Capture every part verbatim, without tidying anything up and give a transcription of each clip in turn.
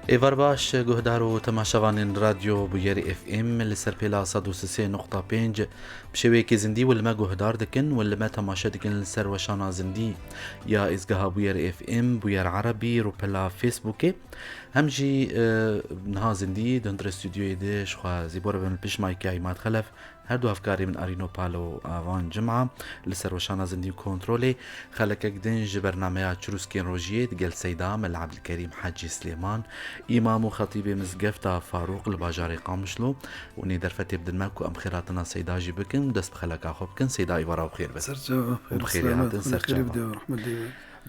Êvar baş, guhdar û temaşevanên Radyo Bûyerê F M li ser pêla sed û sê nokta pênc bi şêweyekî zindî û li me guhdar dikin û li me temaşe dikin li ser weşana zindî ya êzgeha Bûyerê F M, Bûyer Erebî, rûpela Facebookê. Hem jî, e, niha zindî di hundirê stûdyoyê de ji xwe zîbor bim li pişt mayke Îmad Xelef. Her du hevkarê min Arîno Palo û Avan Cima li ser weşana zindî û kontrolê. Xelekek din ji bernameya Çirûskên Rojiyê digel Seyda Mela Ebdilkerîm Hecî Silêman, îmam û xetîbê mizgefta Farûq li bajarê Qamişlo û nê derfetê bidin me ku em xêratina Seyda jî bikin û dest bi xeleka xwe bikin. Seyda, êvara û xêr be. Serçava, û bi xêrê hatin, serçava.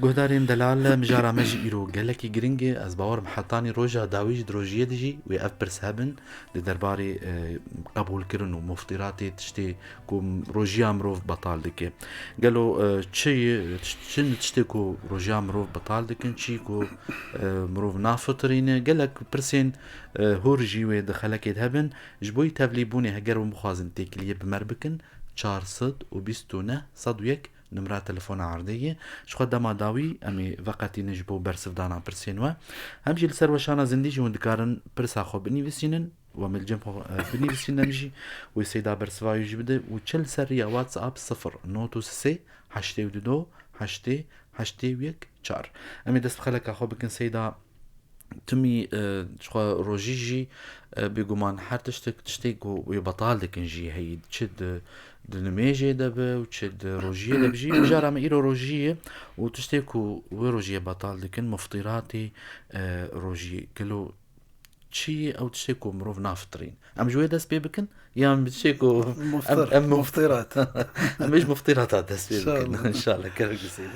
Guhdarên delal, mijara me jî îro gelekî giring e. Ez bawer im hetanî roja dawî jî di rojiyê de jî wê ev pirs hebin di derbarê, e, qebûlkirin û muftiratê tiştê ku rojiya mirov betal dike. Gelo, e, çi ye, çi ne tiştê ku rojiya mirov betal dikin, çi ku, e, mirov nafitirîne? Gelek pirsên, e, hûr jî wê di xelekê de hebin. Ji bo yî tevlîbûnê heger hûn bixwazin têkiliyê bi me re bikin, çar sed û bîst û neh sed û yek numra telefona erdê ye. Ji xwe dema dawî em ê veqetînin ji bo bersivdana pirsên we. Hem jî li ser weşana zindî jî hûn dikarin pirsa xwe binivîsînin. We me li cem xwe, e, binivîsînin, em jî wê Seyda bersiva wî jî bide û çi li ser riya WhatsApp sifir not û sê heştê û du heştê heştê û yek çar. Em ê dest bi xeleka xwe bikin Seyda. Timî, e, ji xwe rojî jî, e, bêguman her tiştek, tiştê ku wê betal dikin jî heyî, çi di, di nimêjê de be û çi di rojiyê de be jî. Mijara me îro rojî ye û tiştê ku wê rojiyê betal dikin, muftiratê, e, rojiyê. Gelo çi ye ew tiştê ku mirov nafitirîn? Em ji wê dest pê bikin? Yan bi tiştê ku em, Muftir, em muf-, muftirat. Em ê ji muftirata dest pê bikin. İnşallah. İnşallah. Kerem Hüseyin.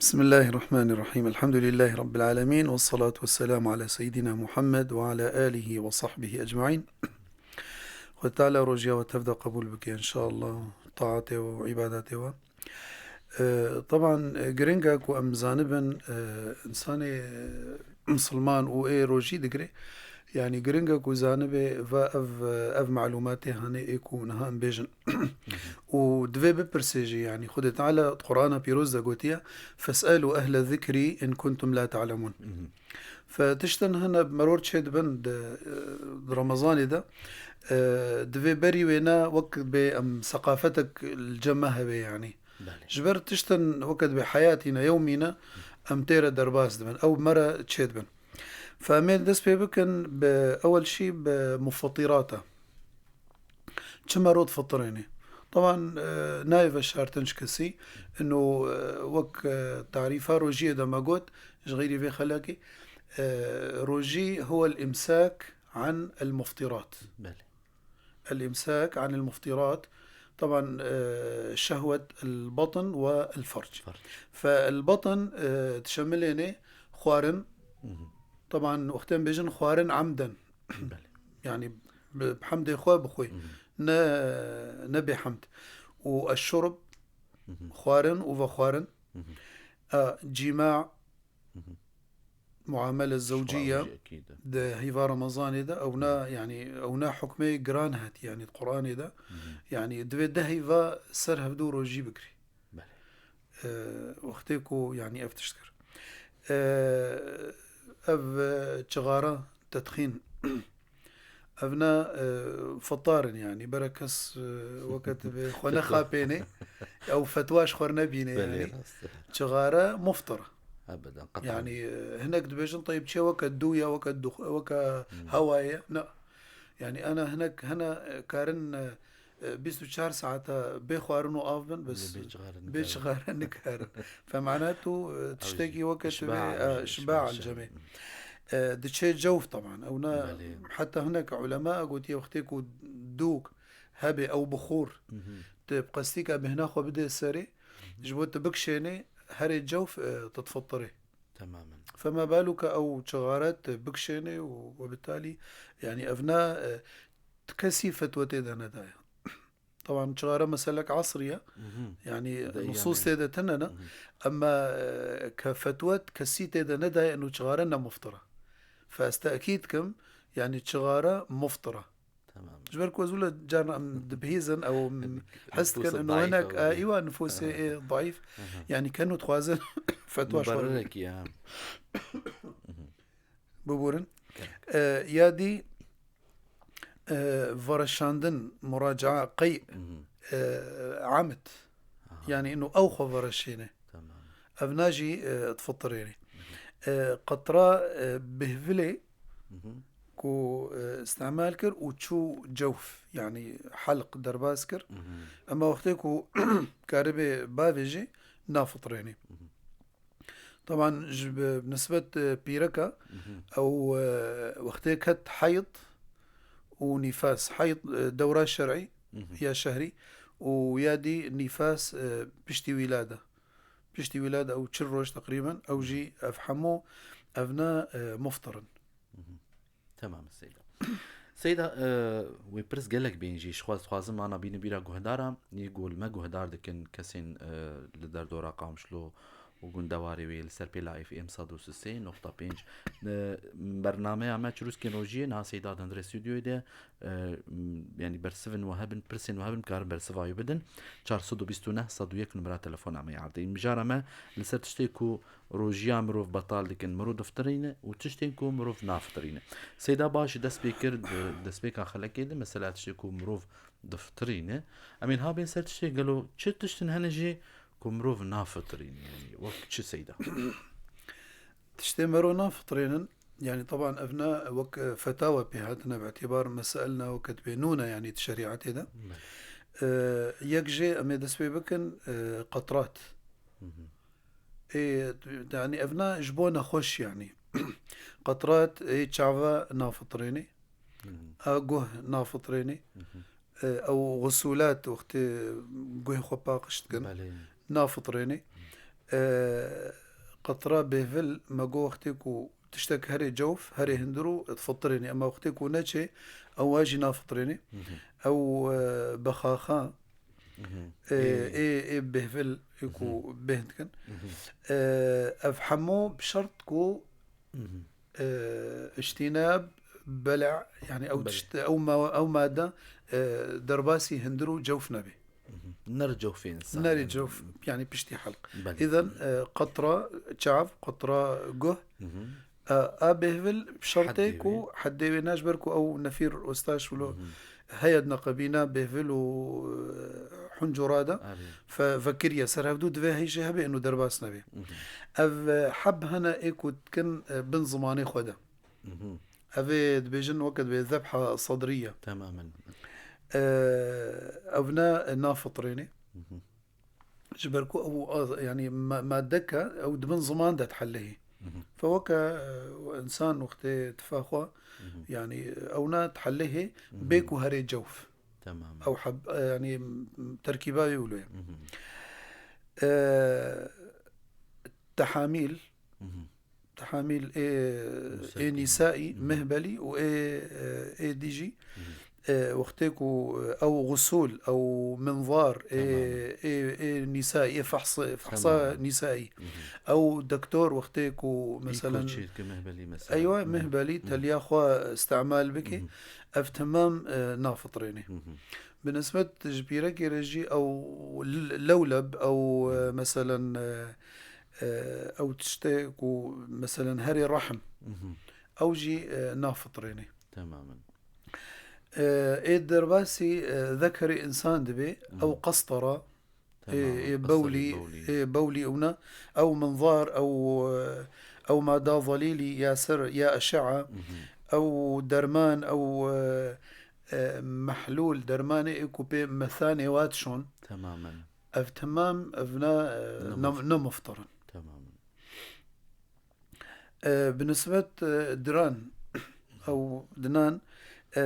بسم الله الرحمن الرحيم. الحمد لله رب العالمين، والصلاة والسلام على سيدنا محمد وعلى آله وصحبه أجمعين. Xwedê Teala rojiya we tev de qebûl bike, inşallah, taatê we û îbadatê we. Ee, taban, e, giring e ku em zanibin, e, insanê, e, misilman û ê rojî digire. Yani giring e ku zanibe va ev, e, ev malûmatê hane ê ku niha em bêjin. Û divê bipirsê jî, yani Xwedê Teala di Qur'ana Pîroz de gotiye, "Fes'elû ehle zikrî in kuntum la ta'lemûn." Fe tiştin hene meror çê dibin di, e, di Remezanê de, e, divê berî wêne wek bê em seqafetek li cem me hebe, yani. Belê. Ji ber tiştin weke dibê heyatî ne, yewmî ne, em tê re derbas dibin. Ew me re çê dibin. Fe em ê dest pê bikin bi ewel şî bi mufatîrata. Çi mero difitirêne? Taban, e, nayê veşartin ji kesî. Ino, e, wek, e, tarîfa rojiyê de me got, ji xeyrî vê xelekê, e, rojî huwel imsak an el muftirat. Belê. El imsak an el muftirat. Taban, e, şehwet el batn ve el ferc. Ferc. Fe el batn, e, dişemilêne xwarin. Hı hı. Taban, wextên bêjin xwarin emden. Belê. Yani bi, bi hemdê xwe bixwe. Hı hı. Ne, ne bê hemd. Û eşşurb, Hı hı. xwarin û vexwarin. Hı hı. E, cîma, Hı hı. muamele zewciye Şuawi, ekîd. Di heyva Remezanê de ewna, Hı. yani ewna hukmê giran hatiye, yani di Qur'anê de. Hı hı. Yani divê deh heyva ser hevdu rojî bigirî. Belê. E, wextê ku, yani ev tişt kir. E, ev, e, çixara, tedxîn. Evna, e, fetar in, yani bere kes, e, weke tu bê xwe nexapêne, ew fetwa ji xwe nebîne, Belê, yani. Rast e. Çixara muftir. Ebeden, qet'an. Yani, e, hinek dibêjin, teyb çê weke dû ya, weke dux-, weke Hmm. hewa ye. Ne. Yani, ana hinek hene, e, karin, e, e, bîst û çar saeta bê xwarin û av bin, bes Bê çixare bê nikarin. çixare nikarin. Fe mana tu, e, Ew tiştekî jî weke tu işba bê, e, al-, işba işba al-, al-cemê. E, diçê cewf taban. Ew ne, Belê. heta hinek ulema gotiye wextê ku dûk hebe ew bixûr, Hı hı. tu bi qestîka bêhna xwe bidê serê, Hı hı. ji bo tu bikişênê, herê cewf, e, tu difitirê. Temamen. Fema baluke ew çixare tu bikişênê û webitalî, yani ev ne, e, kesî fetwe tê de nedaye. Taban çixare meselek asrî ye. Mhm. Yani Di nusûs eyyamê. tê de tune ne. Mhm. Ema, e, ke fetwe kesî tê de nedaye eno çixare ne muftir e. Fe ez te'kîd kim, yani çixare muftir e. Tamam. Ji ber ku ez wilo carna em dibihîzin, ew Em hes dikin, nufûs eno daîf hinek, ew e, ê. îwa nufûsê Aha. ê daîf. Aha. Yani kenu dixwazin fetwa ji xwe re. Mubarrekî, ha. Biborin. E, ya dî, e, vereşandin, muracaa, qey, e, amid. Aha. Yani, ino ew xwe vereşêne. Tamam. Evna jî, e, difitirêne. E, qetra, e, bêhvilê ku, e, îstemal kir û çû cewf, yani helq derbas kir. Ema wextê ku karibê bavêjê, nafitirêne. Teban ji bi, bi nisbet, e, pîreka, ew, e, wextê ket heyd û nîfas. Heyd, e, dewra şer'î ya şehrî û ya dî nîfas, e, piştî wîlada. Piştî wîlada ew çil roj teqrîben, ew jî ev hemû evna, e, muftir in. Tamam Seyda. Seyda, e, wê pirs gelek bên jî, ji xwe dixwazim ana bîne bîra guhdara, yê ku li me guhdar dikin kesên, e, li derdora Qamişlo û gundewarê wê li ser pêla F M sed û sê nokta pênc. E, bernameya me Çirûskên Rojiyê niha Seyda di hundirê stûdyoyê de, e, m, yanî bersivên we hebin, pirsên we hebin, karin bersiva wê bidin. Çar sed û bîst û neh sed û yek numera telefona me yê erdê. Mijara me li ser tiştê ku rojiya mirov betal dikin, mirov diftirîne û tiştên ku mirov nafitirîne. Seyda baş dest pê kir, di destpêka xelekê de, mesela tiştê ku mirov diftirîne. Em ê niha bên ser tiştê gelo çi tiştin hene jî ku mirov nafitirîne, yani wek çi Seyda? Tiştê mirov nafitirînin, yani teban evna wek, e, fetawa pê hatine bi îtibar mesailna wek dibê nûne, yani di şerîetê de. Belê. E, yek jê em ê dest pê bikin, e, qetrat. Ê, yani evna ji bo nexweş yani. Qetrat ê çava nafitirênê. A guh nafitirênê. E, ew xusûlat wextê guhê xwe paqij dikin. Belê. Nafitirênê. E, qetra bêvil me got wextê ku tiştek herê cewf, herê hundir û difitirênê. Ema wextê ku neçê, ew wa jî nafitirênê. Ew, e, bexaxa, e, ê, ê bêvil, ê ku bêhn dikin. E, ev hemû bi şert ku, e, îştînab, bel'a, yani ew tişt, ew ma-, ew made, e, derbasî hundir û cewf nebe. Ner cewfê însan. Nerê cewf, yani piştî helq. Belê. Îden, e, qetra çav, qetra guh, e, a bêhvil şertê ku heddê wê ne ji ber ku ew nefîr ostaş wilo heye di neqebîna bêhvil û, e, huncura de fe-, vekiriye. Ser hevdû divê heyşê hebe û derbas nebe. Ev, e, heb hene ê ku dikin, e, bin zimanê xwe de. Ev ê dibêjin weke dibê zebha sedriye. Temamen. E, ev ne nafitirênê. Ji ber ku ew, a, yani ma-, madeke ew di bin ziman de dihellehê. Fe weke, e, însan wextê tifa xwe, yani ew ne dihellehê bê ku herê cewf. Temamen. Ew heb-, e, yani terkîba wê wilo ye. E, tehamîl, tehamîl ê, ê nîsaî, mehbelî û ê, e, ê dî jî, e, wextê ku, e, ew xusûl, ew minzar, ê, ê, ê nîsaî, ê fehs-, fehsa nîsaî. Ew doktor wextê ku, meselen, çêdike mehbelî, mesela. Eywa, mehbelî, teliya xwe îstemal bike, ev temam, e, nafitirêne. Bi nisbet ji pîrekê re jî ew l-, lewleb, ew, e, meselen, e, e, ew tiştê ku, meselen, herê rehm, ew jî, e, nafitirêne. Temamen. E, ê derbasî, e, zekerê însan dibe, ew qestera, ê, ê bewlî, ê bewlî û ne, ew minzar, ew, e, ew mada zelîlî ya ser, ya eşea, ew derman, ew, e, e, mehlûl, dermanê ê ku pê mesanê wa dişon. Temamen. Ev temam, ev ne, e, ne, ne muftir in. Temamen. E, bi nisbet, e, diran, ew dinan, e,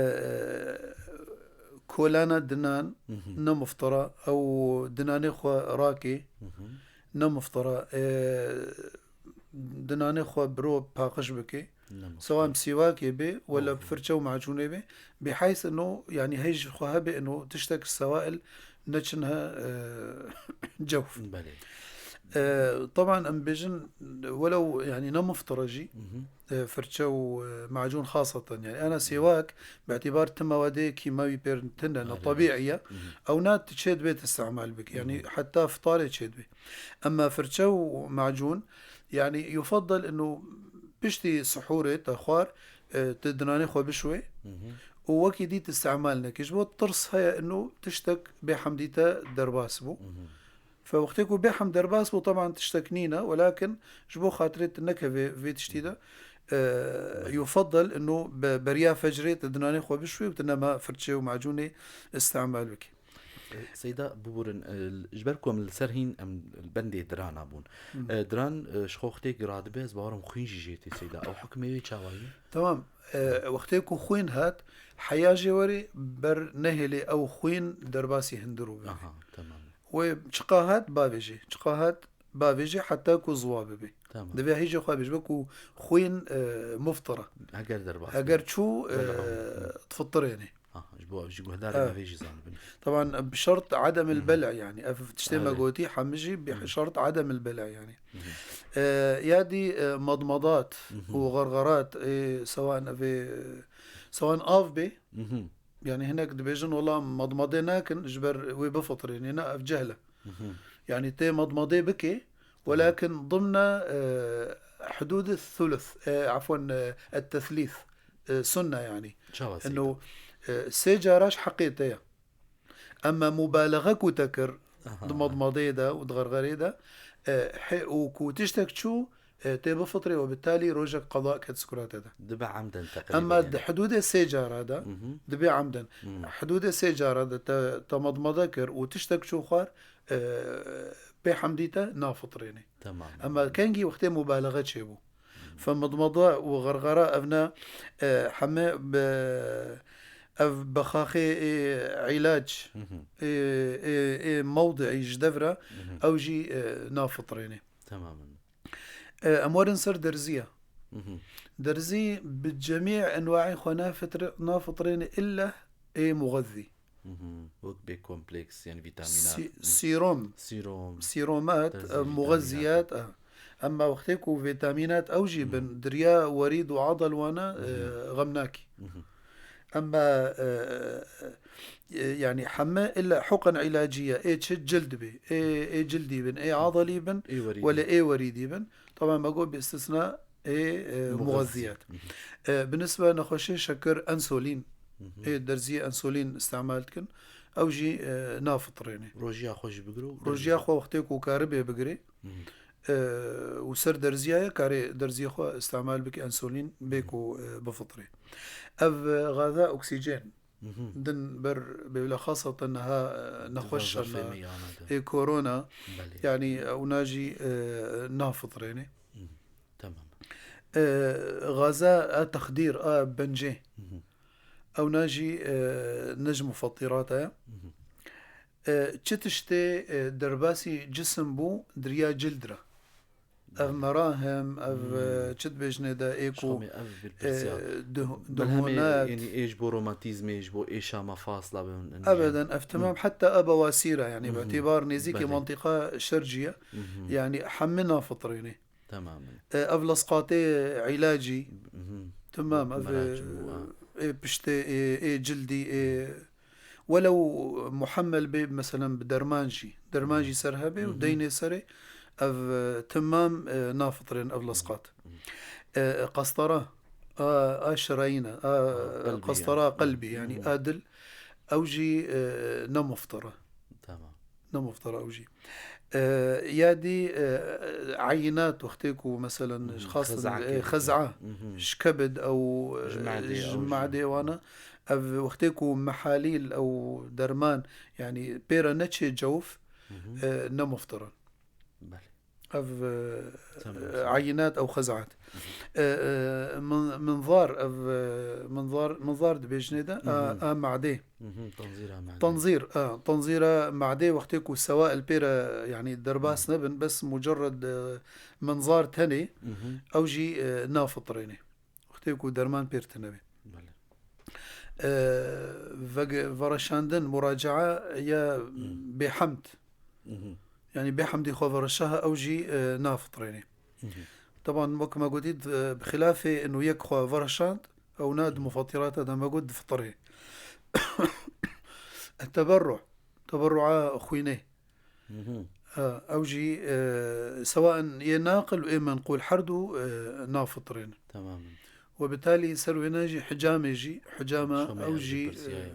kolana dinan ne muftira, ew dinanê xwe rakê ne muftira, e, dinanê xwe biro paqij bike. Sewa em sîwakê bê, wela firçe û macûnê bê, biheyth ino, yani hej xwe hebe ino tiştek sewail neçin he, e, cewf. Belê. E, teban em bêjin, welew yani ne muftira jî, e, firçe û, e, macûn xaseten, yani ana sêwak, bi îtibar ti mewadê kîmawî pêr tune ne, tebîî ye, ew ne tu çê dibê tu îstemal bike, yani heta fitarê çê dibê. Ema firçe û macûn, yani yufaddal ino Piştî sihûrê te xwar, e, tu dinanê xwe bişwê û wekî dî tu îstimal nekî. Ji bo tirs heye ino tiştek bêhemdî te derbas bû. Fe wextê ku bêhemd derbas bû, teban tiştek nîne, welakin ji bo xatirê tu nekevê vê tiştî de, e, yufeddel ino be-, beriya fecrê tu dinanê xwe bişwê û tu nema firçê û macûnê îstimal bikî. E, Seyda, biborin, e, ji ber ku em li ser hîn em li bendê dirana bûn. E, diran, e, ji xwe wextê ku radibe, ez bawerim xwîn jî jê tê Seyda. Ew hukmê wê çawa ye? Tamam. E, wextê ku xwîn hat, heya jê werê ber nehêlê ew xwîn derbasî hundirû bibe. Aha, tamam. Wê çiqa hat bavêjê. Çiqa hat bavêjê heta ku ziwa bibe. Tamam. Divê hîjê xwe bêje ku xwîn, e, muftir e. Heger derbas Heger be. Çû, e, Bel'um. Difitirêne. Aha, ji bo, ji guhdarê Evet. me vê jî zanibin. Taban, bi şert adem el bel'a yani. Ev tiştê me Evet. gotî, hemî jî bi şert adem el bel'a yani. E, ya dî, e, madmadat û gargarat, e, sewan ev ê, sewan av bê. Yani hinek dibêjin, wela madmadê nakin, ji ber wê bifitirênê. Na, ev cehl e. Yani tê madmadê bikê, welakin dimna, e, hudûd thuluth, e, afwan, e, et-teslîth, e, sunne yani. Çawa Seyda? Eno, e, sê cara ji heqê te ye. Ema mubalexe ku te kir Aha. di madmadeyê de û di gargarê de, e, he, û ku tiştek çû, e, tê bifitirê û bitalî rojek qada ket skurate de. Dibe emden teqrîben Ema yani. Di hudûdê sê cara de, Mhm. dibe emden. Mhm. Hudûdê sê cara de te, te madmade kir û tiştek çû xwar, e, pê hemdî te nafitirênê. Tamam. Ema kengî wextê mubalexe çêbû. Fe madmada û gargara evne, e, heme bi, ev bexaxê ê îlac, Mhm. ê, ê, ê mewdi'î ji devre, Mhm. ew jî, e, nafitirênê. Temamen. E, em werin ser derziya. Mhm. Derzî bi cemî enwaî xwe nafitir-, nafitirêne illa ê muxezzî. Mhm. Wek bê kompleks, yani vîtamînat. Si-, Mhm. sîrom. Sîrom. Sîromat, Derzî e, muxezziyat, vîtamînat. e. Emma wextê ku vîtamînat ew jî Mhm. bin, diriya werîd û adel wana, e, Mhm. xem nakî. Mhm. Emma, e, e, yani heme illa huqen îlaciye, ê çi cild bî, ê, ê cildî bin, ê adalî bin, Ê werîdî. wele ê werîdî bin. Taban me got bi istisna ê, e, Muxezzî. muxezziyat. Mhm. E, bi nisbe nexweşê şekir, ensolîn, Mhm. ê derziyê ensolîn îstimal dikin, ew jî, e, nafitirêne. Rojiya xwe jî bigiro. Rojiya xwe wextê ku karibê bigirê, Mhm. e, û ser derziya ye, karê derziyê xwe îstimal bike ensolîn bê Mhm. ku, e, bifitirê. Ev, e, gaza oksîjen, Mhm. Din ber bêwle xaseten niha, e, nexweş Zafê hene, me yana de. ê korona, Belê. yani, e, ewna jî, e, nafitirêne. Mhm. Tamam. E, gaza a texdîr, a bencê. Mhm. Ewna jî, e, ne ji mufattirata ye. Mhm. E, çi tiştê, e, derbasî cisim bû, diriya cild re. Ev merahim, ev, Hmm. e, çi dibêjinê de ê ku, Şamê ev bir e, pirsiyar. duh-, Belhemê, duhonat. yani ê ji bo romatîzmê, ji bo êşa mefasla bin, yani. Ebeden, ev temam Hmm. heta ev bawasîr e, yani, Mhm. bi îtîbar nêzîkî Belê. mantîqa şercî ye. Mhm. Yani, hemî nafitirênê. Temamen. E, ev lesqatê îlacî. Mhm. Temam, ev, Merac bû, ha. ê piştê, ê, ê cildî, ê, welew muhemmel bê, meselen, bi derman jî. Derman jî ser hebe û Mhm. deynê serê, ev, e, temam, e, nafitirên ev lesqat. Mhm. E, qastara, a, a şirayîne, a, Qelbî qastara yani. qelbî, yani, Mhm. a dil, ew jî, e, ne muftira. Tamam. Ne muftira ew jî. E, ya dî, e, eyînat wextê ku, meselen, Mhm. xasin, Xez'a e, kê xez'a, Mhm. ji kebid ew, e, Ji madê ji ew jî. madê wana, ev wextê ku mehalîl ew derman, yani pê re neçê cewf, Mhm. e, ne muftiran. Belê. Ev, e, Tamam, e, tamam. eyînat ew xez'at. Mhm. E, e, min-, minzar, ev, e, minzar, minzar dibêjinê de, a, Mhm. a madê. Mhm, tanzîra madê. Tanzîr, a, tanzîra madê wextê ku sewail pê re, yani derbas Mhm. nebin, bes mucerred, e, minzar tenê, Mhm. ew jî, e, nafitirêne. Wextê ku derman pêr tine be. Belê. E, vege-, vereşandin, muracaa ya Hmm. bêhemd. Mhm. Yani bêhemdî xwe vereşaha ew jî, e, nafitirêne. Mhm. Teban wek me gotî, di, bi xilafê ino yek xwe vereşand, ew na di mufattirata de me got difitirê. Teberru, teberrua xwînê. Mhm. A, ew jî, e, sewaen yê naqil û yê menqûl her du, e, nafitirêne. Temamen. We bitalî ser wêna jî hicamê jî, hicama Şamê ew ev jî jî, pirsiya e, ye.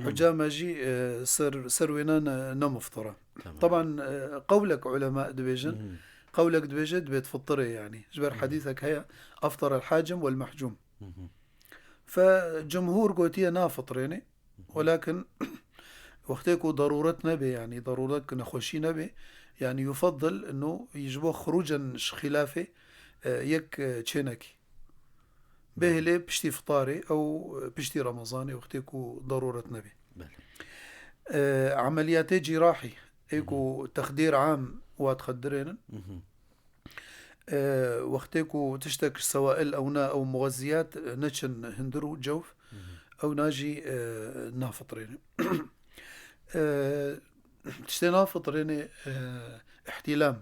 Hicama jî, e, ser, ser wêna ne, ne muftira. Tamam. Taban, e, qewlek ulema dibêjin, Hı hı. qewlek dibêje dibê fitirê yanî. Ji ber Hı hı. hedîsek heye, "Aftar el hacim wel mahcum." Hı hı. Fe cumhur gotiye nafitirêne. Hı hı. Welakin wextê ku daruret nebe, yanî daruret ku nexweşî nebe, yanî yufaddil inu ji bo xurucen ji xilafê, e, yek, e, çênekî. Belê. Bêhilê piştî fitarê ew, e, piştî Remezanê wextê ku daruret nebe. Belê. E, emeliyatê cîrahî, ê ku Hı hı. texdîr am wa dixedirênin. Hı hı. E, wextê ku tiştek ji sewail ewna ew muxeziyat, e, neçin hundir û cewf, Hı hı. ewna jî, e, nafitirêne. E, tiştê nafitirêne, e, îhtîlam.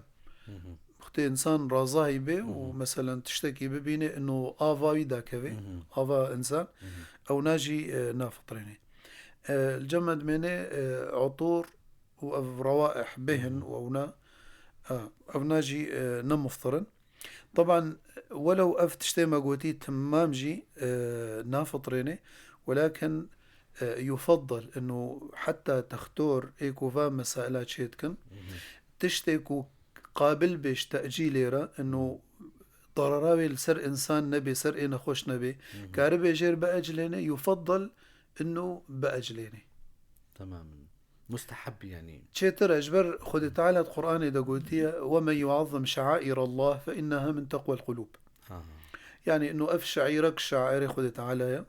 Hı hı. Wextê însan razahî bê û Hı hı. meselen tiştekî bibîne, ino ava wî dakeve, Hı hı. ava însan, Hı hı. ewna jî, e, nafitirêne. E, li cem me dimêne, e, utûr û ev rewaih bêhin Hı hı. û ewna, e, ewna jî, e, ne muftir in. Taban, welew ev tiştê me gotî timam jî, e, nafitirêne, welakin, e, yufaddal inu heta textor ê ku va mesaila çê dikin, Hı hı. tiştê ku qabil bê ji tecîlê re, inu darara wê li ser însan nebê, ser ê nexweş nebê, Hı hı. karibe jêr biecilêne, yufaddal inu biecilêne. Temamen. Musteheb yanî. Çêtir e, ji ber Xwedê Teala di Qur'anê de gotiye, "Ve men yuazzim şair Allah fe inneha min teqwel qulub." Aha. Yanî, inu ev şairek şairê Xwedê Teala ye.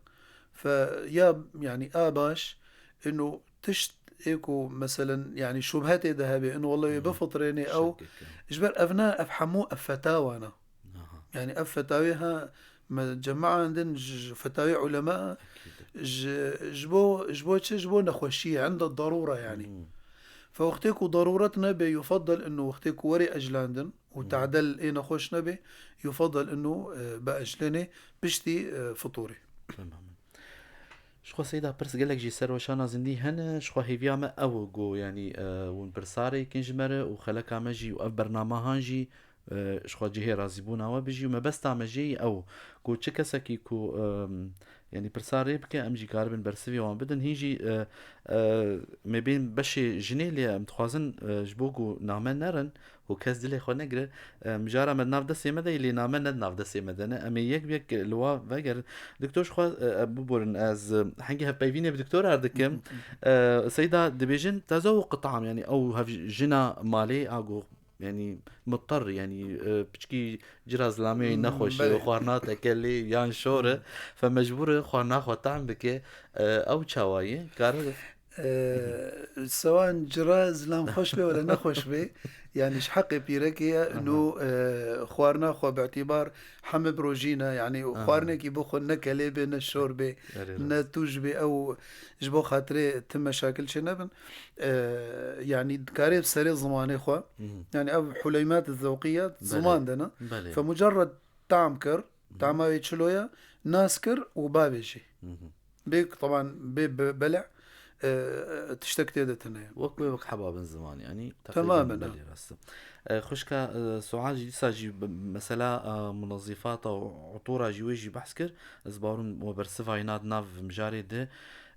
Fe ya, yanî, a baş, inu tişt ê ku, meselen, yanî, şubhetê de hebe, inu wellahî Hı. bifitirênê ew. Şek eke. Ji ber ev ne, ev hemû ev fetawa ne. Aha. Yanî, ev fetawê ha, me cemaen din ji, ji fetawê ulema, Ekîd. ji, ji bo, ji bo çi? Ji bo nexweşiyê, enda darûra yanî. Hmm. Fe wextê ku darûret nebe, yufaddal inu wextê ku were eclandin û Hmm. tadel ê nexweş nebe, yufaddal inu, e, bieclêne piştî, e, fitorê. Temamen. Ji xwe Seyda pirs gelek jî serweşana zindî hene, ji xwe hêviya me ew ku yanî, e, hûn pirsarê kin ji me re û xeleka me jî û ev bernamehan jî, e, ji xwe cihê razîbûna we bijî û mebesta me jê yî ew ku çi kesekî ku, e, yanî pirsa rê bike, em jî karibin bersivê wan bidin. Hîn jî, e, e, me bên beşê jinê lê em dixwazin, e, ji bo ku name nerin û kes dilê xwe negire, e, mijara me di nav destê me de yî, lê name ne di nav destê me de ne. Em ê yek bi yek li wa vegerin. Doktor, ji xwe, e, e, biborin, ez, e, hengê hevpeyvînê bi doktora dikim. Hı hı. E, Seyda dibêjin, teze û qitam, yanî ew hev jina malê a ku, yanî, mutar, yanî, e, piçkî cira zilamê Hmm, nexweş e, belê. Xwarina tekelê yan şor e, Hmm. fe mecbûr e xwarina xwe tam bike, e, ew çawa ye? Kare Ee, sewan cira zilam xweş be wala nexweş be, yanî ji heqê pîrekê ye, Aha. ino, e, xwarina xwe bi îtîbar heme bi rojî ne, yanî Aha. xwarinekî bo xwe ne kelê be, ne şor be, Erê ne rast. tûj be, ew ji bo xatirê ti meşakil çê nebin. Ee, yanî dikarê bi serê zimanê xwe, Mhm. yanî ev huleymat zewqî ye, Belê. ziman de ne. Belê. Fe mucerred tam kir, Mhm. tama wê çilo ye, nas kir û bavêjî. Mhm. Bê, teban, bê be-, bele, e, tiştek tê de tune ye. Wek wê wek heba bin ziman, yanî, Temamen, teqrîben ha. belê rast e. E, xwişka, e, Sual jî dîsa jî bi-, mesela, e, munezîfata û utûra jî wê jî behs kir. Ez bawerim we bersivayî na di nav mijarê de.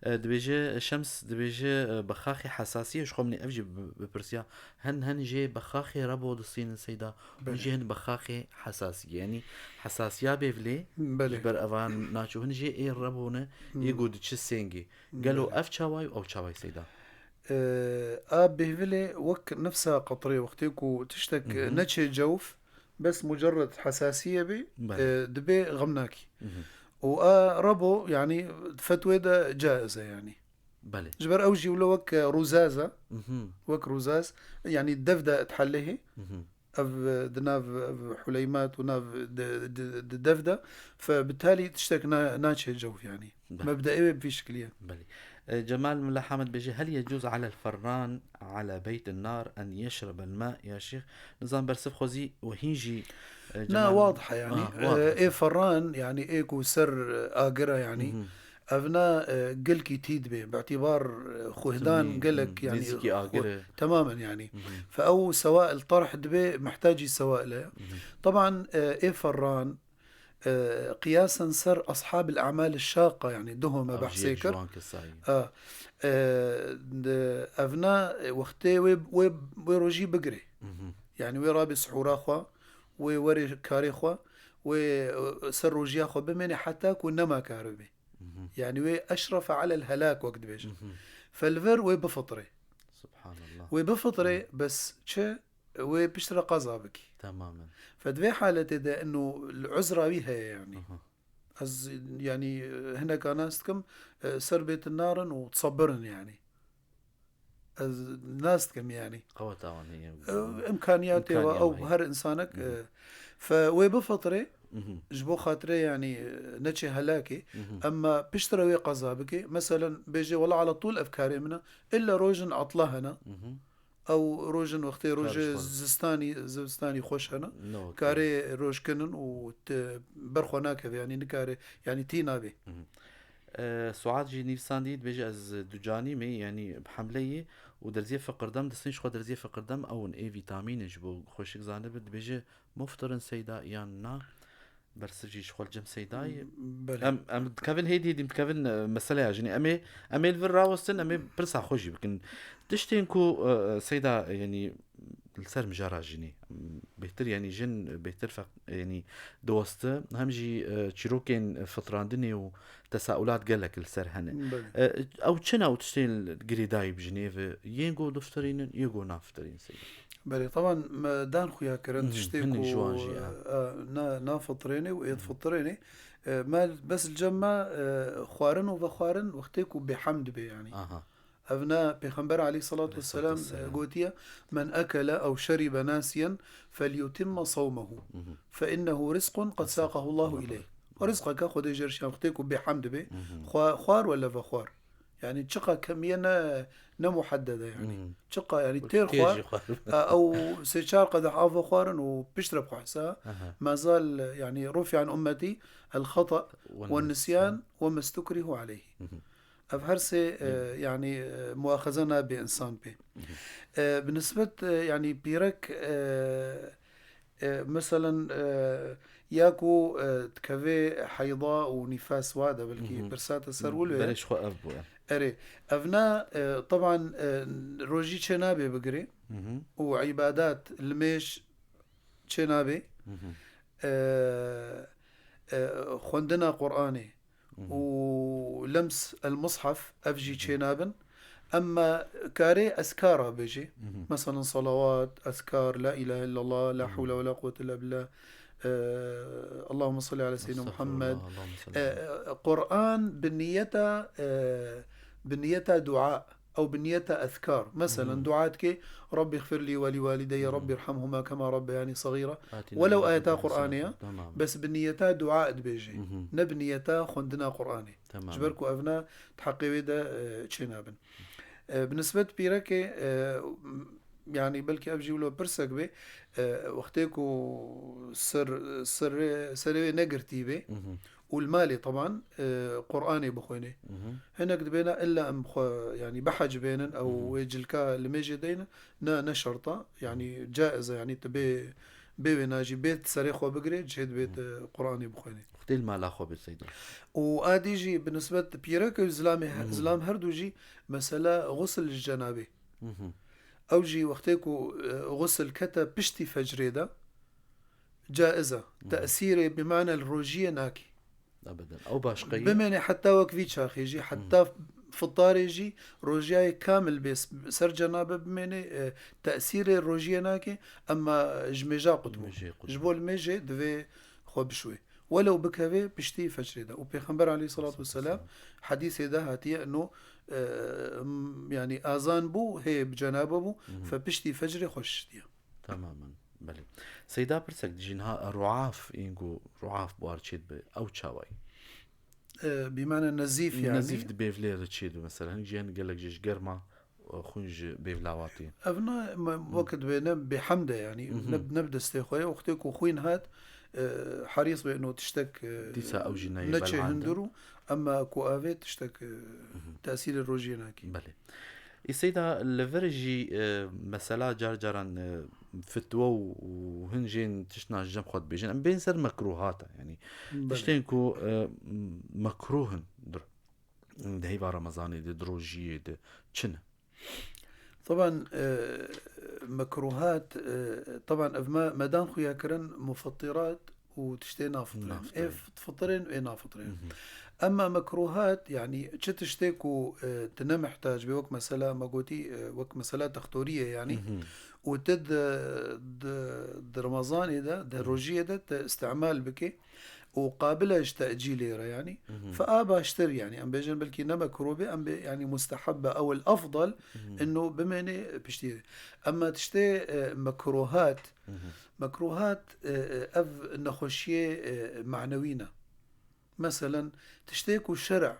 E, dibêje, Şems dibêje, e, bi xaxê hesasiyê, ji xwe min ê ev jî bi-, bipirsiya. Hin, hin jê bi xaxê rebo distînin Seyda, hin Belê. jê hin bi xaxê hesasiyê. Yanî hesasiya bêvilê Belê. ji ber evan naço. Hin jê ê rebo ne, ê Hmm. ku diçi sêngê. Gelo Belê. ev çawa ye û ew çawa ye Seyda? Ee, a bêvilê wek nefsa qetrê wextê ku tiştek Hı hı. neçê cewf, bes mucerred hesasiye bê, Belê. e, dibê xemnakî. Hı hı. Û a rebo, yanî fetwê de caiz e yanî. Belê. Ji ber ew jî wilo wek, e, rûzaz e. Mhm. Wek rûzaz, yanî dev de dihellehê. Mhm. Ev, e, di nav, ev huleymat û nav di, di, di dev de. Fe bi talî tiştek na-, naçe cewf yanî. Belê. Mebdeê wê bi vî şiklî ye. Belê. E, Cemal Mela Hamed bêje, "Hel yecûz alel ferran ala beytin nar en yeşrebel ma ya şêx?" Nizam bersiv xwezî û hîn jî, e, Na, Cemal wadih e yanî. Ah, wadih E, e. ê ferran, yanî ê ku ser, e, agir e yanî. Mhm. Evna, e, gelkî tî dibe, bi îtîbar, e, xwehdan Tînî, gelek, hmm, yani, nêzîkî xwe-, agir e. Temamen yani. Mhm. Fe ew sewail tarh dibe, mihtacî sewail e. Mhm. Taban, e, ê ferran, e, qiyasen ser ashabil a'mal şaqa, yani, duhome Ew jî behsê yek ji kir. wan kesayî. A, e, de, evna, e, wextê wê, wê, wê rojî bigire. Mhm. Yani, wê rabê sihûra xwe, wê werê karê xwe, wê, e, ser rojiya xwe bimêne heta ku nema kar bibe. Mhm. Yani wê eşrefe alel helak wek dibêjin. Mhm. Fe li vir wê bifitrê. Subhanallah. Wê bifitrê, Mhm. bes çi? Wê piştre qeza bikî. Tamamen. Fe di vê haletê de inu li uzra wî heye yani. Aha. Ez yani hineka nas dikim, e, ser bêtin narin û disebirin yani. Ez nas dikim yani. Qeweta wan heye. E, imkaniyatê wa, imkaniya ew wan heye. Her insanek, Mhm. e, fe wê bifitrê, Mhm. ji bo xatirê yani, e, neçê helakê, Mhm. emma piştre wê qeza bike. Meselen, bêje, wela ala tûl ev karê min e, illa rojin atla hene. Mhm. Ew rojin wextê Kar rojê ji xwe. Zistanî, zivistanî xweş hene. No, Karê roj kinin û te ber xwe nakeve, yani nikare, yani tî nabe. Mhm. E, Suad jî nivîsandî, dibêje, ez ducanî me, yanî bi hemleyê û derziyê fiqirdem, distên ji xwe derziyê fiqirdem ew in, ê vîtamîn in ji bo xweşik zanibe, dibêje, muftirin Seyda yan na? Bersiv jî ji xwe li cem Seydayê. Belê. Em, em dikevin hêdî hêdî em dikevin, e, meseleya jinê. Em ê, em ê li vir rawestin, em ê pirsa xwe jî bikin. Tiştên ku, e, e, Seyda, yanî, li ser mijara jinê. Bêhtir, yanî jin bêhtir feq-, yanî diweste, hem jî, e, çîrokên fitrandinê û tesaûlat gelek li ser hene. Belê. E, ew çi ne ew tiştên girêdayî bi jinê ve yên ku diftirînin, yên ku nafitirînin seyî? Belê, teban me dan xuya kirin, Mhm, tiştê hinek ku, ji wan jî, e, e, na-, nafitirêne û ê Mhm. difitirêne. E, me bes li cem me, e, xwarin û vexwarin wextê ku bêhem dibe, yanî. Aha. Evna Pêxember aleyhissalatu vesselam, Aleyhissalatu vesselam. e, gotiye, "Men ekele ew şeribe nasiyen felyutimme savmehu, Mhm. fe innehu rizqun qed saqahu Allahu ileyh." O rizqeke Xwedê jê re şiyan, wextê ku bêhem dibe, Mhm. xwa-, xwar wele vexwar. Yani çiqa kemiye ne, ne muhaddede yani. Mhm. Çiqa yani Wek têr têr xwar, jî xwar. e, ew sê çar qedeh av vexwarin û piştre bixwasa, Aha. mazal yani rufi an ummeti el xata Wen ve nisyan ve mestukrihu aleyhi. Mhm. Ev her sê, e, Hı. yani, e, muaxeze nabe insan pê. Hı hı. E, bi nisbet, e, yani pîrek, e, e, meselen, e, ya ku, e, dikeve heyda û nîfas wa de belkî Hı hı. pirsa te ser Hı. wil wê. Berê ji xwe ev bûye. Erê, ev na, e, teban, e, rojî çê nabe bigirê Hı hı. û îbadat, limêj çê nabe. Hı hı. E, e, xwendina Qur'anê. Mhm. Û lems el mushaf, ev jî Mhm. çênabin. Emma karê ezkara bêjê. Mhm. Meselen, salawat, ezkar, la ilahe illallah, la Mhm. hewle ve la quwwete illa billah, e, Allahümme salli ala seyyidina Estağfirullah, Muhammed. Allahümme salli E, ala. Qur'an bi niyeta, e, bi niyeta dua. Ew bi niyeta ezkar. Meselen, Mhm. dua dike, "Rabbi xfirli ve li walideyye, Mhm. Rabbi irhamhuma kema rabbeyani sagira." Atina Welew min ayeta ledunke Qur'anê ya, hasenatan. Tamam. bes bi niyeta dua dibêje. Mhm. Ne bi niyeta xwendina Qur'anê. Tamam. Ji ber ku ev ne di heqê wê de, e, çênabin. E, bi nisbet pîrekê, e, m-, yani belkî ev jî wilo pirsek bê, e, wextê ku ser, serê, serê wê negirtî bê, Mhm. û li malê teban, e, Qur'anê bixwêne. Mhm. Hinek dibêne illa em xwe, yani, bihec bênin, ew Mhm. wê cilka limêjê deynin, ne, ne şerta, yani, caiz e, yani, tu bê, bê wêna jî, bê serê xwe bigirê, cihê dibê Mhm. tu Qur'anê bixwêne. Xwedê li mala xwe bê seyda. Û a dî jî bi nisbet pîrek û zilamê, Mhm. zilam her du jî mesela xusl ji cenabê. Mhm. Ew jî wextê ku, e, xusl kete piştî fecrê de, caiz e. Mhm. Tesîrê bi mane li rojiyê nake. Ebeden. Ew başqeyî. Bimêne heta wek vî çaxê jî, Hı. heta fitarê jî rojiyayê kamil bê s-, ser cenabe bimêne, e, tesîrê rojiyê nake, emma ji mêja qut bû. Mêjê qut Ji bû. bo li mêjê divê xwe bişwê. Welew bikeve piştî fecrê de. Û Pêxember aleyhissalatu vesselam Vesselam. hadîsê de hatiye, no, e, m-, yani azan bû, hê bi cenabe bû, Hı hı. fe piştî fecrê xwe şiştiye. Tamamen. Belê. Seyda pirsek dijîn ha, ruaf, ên ku ruaf buhar çê dibe, ew çawayî? E, bîmane nezîf yani. Nezîf di bêvlê re çê dibe mesela. Hinek jî hene gelek jê ji germa, e, xwîn ji bêvla watê. Ev ne, me, Hı. wekî dibê ne bêhemd e yani. Hı hı. Ne, ne bi destê xwe ye. Wextê ku xwîn hat, e, herîs be ino tiştek, e, Dîsa ew jî neyê neçe belhandin. Hundir û emma ku avê tiştek, e, Mhm. tesîrê rojiyê nakî. Belê. Ê Seyda, li vir jî, e, mesela car caran, e, fitwe û, û hin jên tiştna ji cem xwe dibêjin. Em bên ser mekruhata, yanî Belê. tiştên ku, e, m-, mekruh in di, di heyva Remezanê de, di rojiyê de çi ne? Taban, e, mekruhat, e, taban ev me, me dan xuya kirin mufattirat û tiştê nafitirên. Nafitirên. Ê f-, fitirên û ê nafitirên. Mhm. Emma mekruhat, yanî çi tiştê ku, e, tu ne mihtac bê, wek mesela me gotî, e, wek mesela textorî ye, yanî. Mhm. Û tu di, di, di Remezanê de, di Mhm. rojiyê de tu îstimal bikê û qabil e ji tecîlê re, yanî. Mhm. Fe a baştir, yanî. Em bêjin belkî ne mekruh be, em bê, yanî musteheb be, ew el efdal, Mhm. ino bimêne piştî. Emma tiştê, e, mekruhat, Mhm. mekruhat, e, e, ev nexweşiyê, e, manewî ne. Meselen, tiştê ku şer'a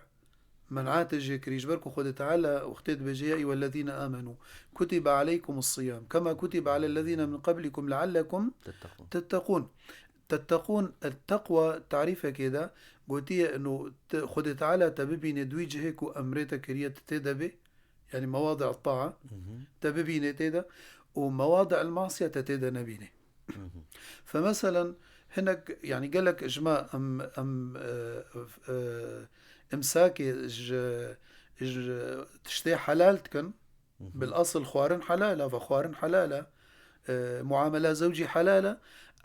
men'ate jê kirî, ji ber ku Xwedê Teala wextê dibêje, "Ya eyyuhellezîne amenû, kutibe aleykumus siyam, kema kutibe alellezîne min qablikum leallekum Tetteqûn. tetteqûn." Tetteqûn, et-teqwa tarîfekê de gotiye, ino te, Xwedê Teala te bibîne di wî cihê ku emrê te kiriye, tu tê de bê, yanî mewadi'et ta'a, Mhm. te bibîne tê de û mewadi'el masiye te tê de nebîne. Mhm. Fe meselen, hinek, yanî gelek ji me em, em, e, e, imsakê ji, ji tiştê helal dikin. Mhm. Bil asil xwarin helal e, ve xwarin helal e. E, muamela zewcî helal e.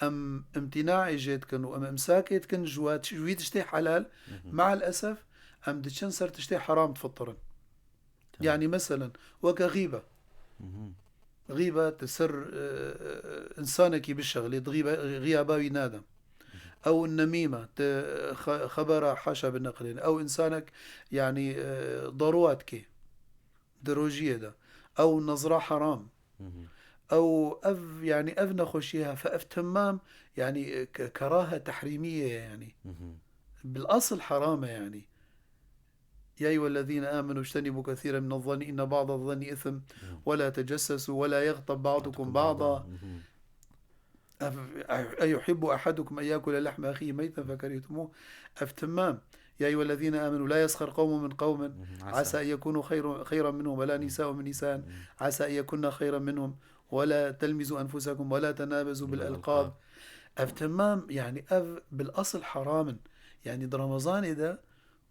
Em imtînaê jê dikin û em imsakê dikin ji wa tiş-, wî tiştê helal. Mhm. Me'el esef, em diçin ser tiştê heram difitirin. Tamam. Yanî meselen, weke xîbe. Mhm. Xîbe, tu ser, e, e, insanekî bişexlî, di xîbe, xiyaba wî nade. Mhm. Ew nemîme, tu xe-, xebera haşa bineqilîne. Ew insanek, yanî, e, daruwa dike di rojiyê de. Ew nezra heram. Mhm. Ew, ev, yanî ev nexweşiyê hefe, ev temam, yanî, e, ke-, kerahe tehrîmî ye, yanî. Mhm. Bil asil heram e, yanî. يا أيها الذين آمنوا اجتنبوا كثيرا من الظن إن بعض الظن إثم ولا تجسسوا ولا يغتب بعضكم بعضا. Mhm. أف-، أيحب أحدكم أن يأكل لحم أخيه ميتا فكرهتموه. Ev temam. يا أيها الذين آمنوا لا يسخر قوم من قوم Mhm. عسى أن يكونوا خير، خيرا منهم ولا نساء من نساء عسى أن يكن خيرا منهم ولا تلمزوا أنفسكم ولا تنابزوا بالألقاب. Ev temam, yanî ev bil asil heram in. Yanî di Remezanê de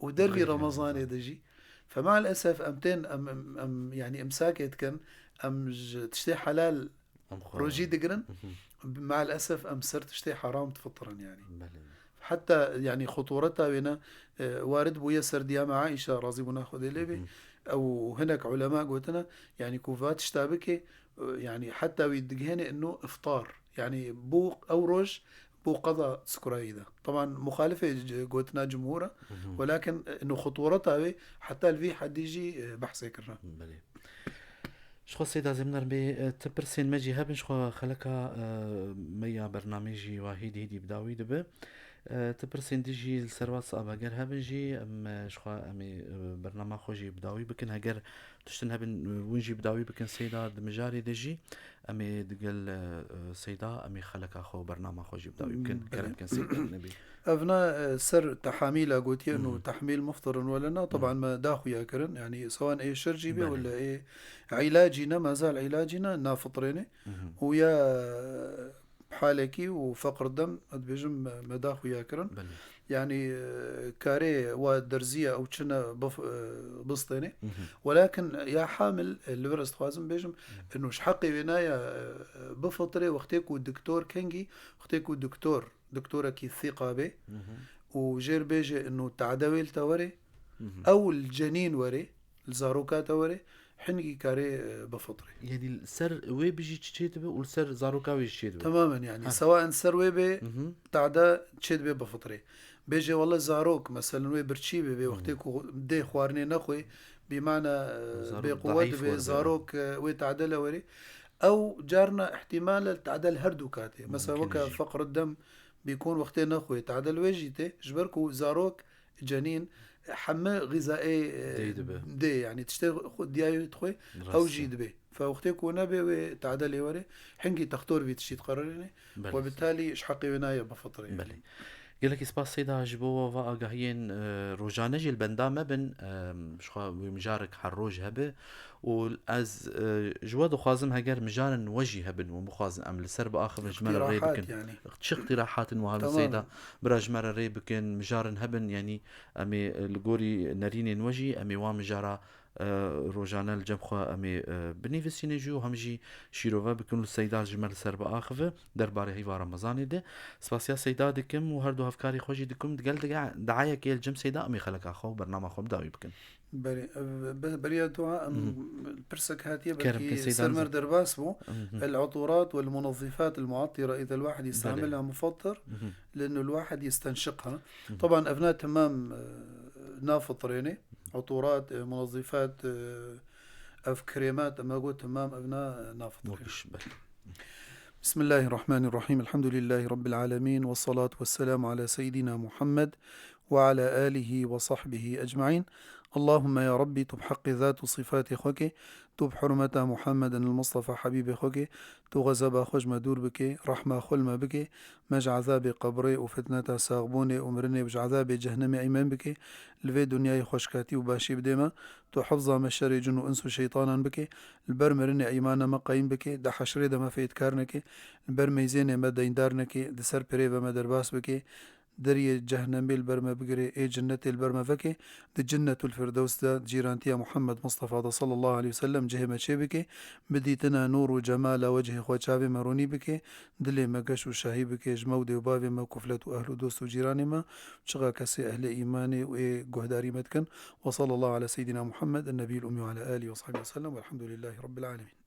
û dervî Xêr Remezanê de jî. Fe me'el esef em tên, em, em, em, yanî imsakê dikin, em ji tiştê helal Em xwe rojî digirin. Mhm. Me'el esef em ser tiştê heram difitirin, yanî. Belê. Heta, yanî, xutureta wê ne, e, warid bûye ser diyama Aîşa, razî bûna Xwedê lê bê. Mhm. Ew hinek ulema gotine, yanî, ku va tişta bike, e, yanî, heta wî digihêne ino iftar. Yanî, bo ew roj, bo qeza sukurayî de. Teban, muxalifê c-, gotina cumhur e, Mhm. welakin, e, ino xutureta wê, heta li vî hedî jî, e, behsê kirine. Belê. Ji xwe Seyda Zemner bê, e, ti pirsên me jî hebin, ji xwe xeleka, e, me ya bernamê jî wa hêdî hêdî bi dawî dibe. E, ti pirsên din jî li ser WhatsApp heger hebin jî, em, e, ji xwe em ê, e, bernama xwe jî bi dawî bikin. Heger tiştin hebin, e, hûn jî bi dawî bikin Seyda di mijarê de jî. Em ê digel, e, e, Seyda, em ê xeleka xwe û bernama xwe jî bi dawî bikin. Belê. Kerem bikin Seyda, nebî. Ev ne, e, ser tehamîla gotiye, ino Mhm. tehmîl muftirin wele na, teban Mhm. me daxuya kirin. Yanî sewan ê şer jî bê Belê. wele ê îlacî ne, mezal îlacî ne, nafitirêne. Mhm. Û ya, e, halekî û feqr dem, ez dibêjim me, me daxuya kirin. Belê. Yanî, e, karê wa derziye ew çine bif-, e, bistêne. Mhm. Welakin ya hamil, e, li vir ez dixwazim bêjim, Mhm. ino ji heqê wê naya, e, e, bifitirê wextê ku doktor kengî, wextê ku doktor, doktorekî thîqa bê Mhm. û jêr bêje ino tade wê li te were, Mhm. ew li cenîn were, li zaroka te were, hingî karê, e, bifitirê. Yanî li ser wê bijî çi çê dibe û li ser zaroka wê jî çê dibe? Temamen, yanî Ha. sewa in ser wê bê, Mhm. tade çê dibe bifitirê. Bêje wele zarok, meselen wê birçî bê, bê Mhm. wextê ku dê xwarinê nexwê, bîmana, e, Zarok bê quwet daîf dibe, were bê. zarok, e, wê tade le were. Ew carna îhtîmal e tade li her du katê. Mesela Mumkin weke jî. feqr dem bîkon wextê nexwê, tade li wê jî tê, ji ber ku zarok cenîn, heme xîzayê, e, Dê dibe. dê, yanî tiştê xwe diyayê dixwe, Rast ew e. jî dibe. Fe wextê ku nebe wê tade lê were, hingî textor vî tiştî diqerirîne. Belê. We bi talî ji heqê wê naye bifitirê. Belê. Gelekî spas Seyda ji bo va agahiyên, e, rojane jî li benda me bin, e, ji xwe wê mijarek her roj hebe û ez, e, ji we dixwazim heger mijarên we jî hebin û bixwazin em li ser biaxivin ji me re rê bikin. Çi iqtîrahat in wiha Seyda, bira ji me re rê bikin, mijarên hebin, yanî em ê, e, li gorî nerînên we jî em ê wan mijara e, rojane li cem xwe em ê, e, binivîsînin jî û hem jî şîrove bikin û Seyda ji me li ser biaxive derbarê heyva Remezanê de. Spasiya Seyda dikim û her du hevkarê xwe jî dikim. Digel dige-, diayekê li cem Seyda em ê xeleka xwe û bernama xwe bi dawî bikin. Belê, e, be-, beriya dua, em, pirsek hatiye, belkî ser me derbas bû. El-uturat wel-munazifat el-muattira, îza el-wahid yestamilha mufattir, lenu el-wahid yestenşiqha. Taban evna temam, e, nafitirêne. Uturat, e, munazifat, e, ev krêmat, em got temam evna, e, nafitirêne. Wek iş, belê. Bismillahirrahmanirrahim. Elhamdülillahi Rabbil alemin. Ve salatu ve selamu ala seyyidina Muhammed ve ala alihi ve sahbihi ecmaîn. Allahümme ya Rabbi, tu bi heqqê zat û sifatê xwe ke, tu bi hurmeta Muhammedin el-Mustafa Habîbê xwe ke, tu xezeba xwe ji me dûr bike, rehma xwe li me bike, me ji ezabê qebrê û fitneta saxbûnê û mirinê û ji ezabê cehnemê eymen bike, li vê dinyayê xweşkatî û başî bidê me, tu hifza me şerê cin û ins û şeytanan bike, li ber mirinê îmana me qeyîm bike, di heşrê de me fêtkar neke, li ber meyzênê me deyndar neke, di ser pirê ve me derbas bike, deriyê cehnemê li ber me bigire, ê cinnetê li ber me veke, di Cinnetul Firdews de, cîrantiya Muhammed Mustafa de sallallahu aleyhi ve sellem cihê me çê bike, bi dîtina nûr û cemala wecihê xwe çavê me ronî bike, dilê me geş û şahî bike, ji me û dê û bavê me, kuflet û ehl û dost û cîranê me, çiqa kesê ehlê îmanê û ê guhdarî me dikin. Ve sallallahu ala seyyidina Muhammed, en-nebiyil ummî ve ala alihi ve sahbihi ve sellem, velhamdülillahi rabbil alemin.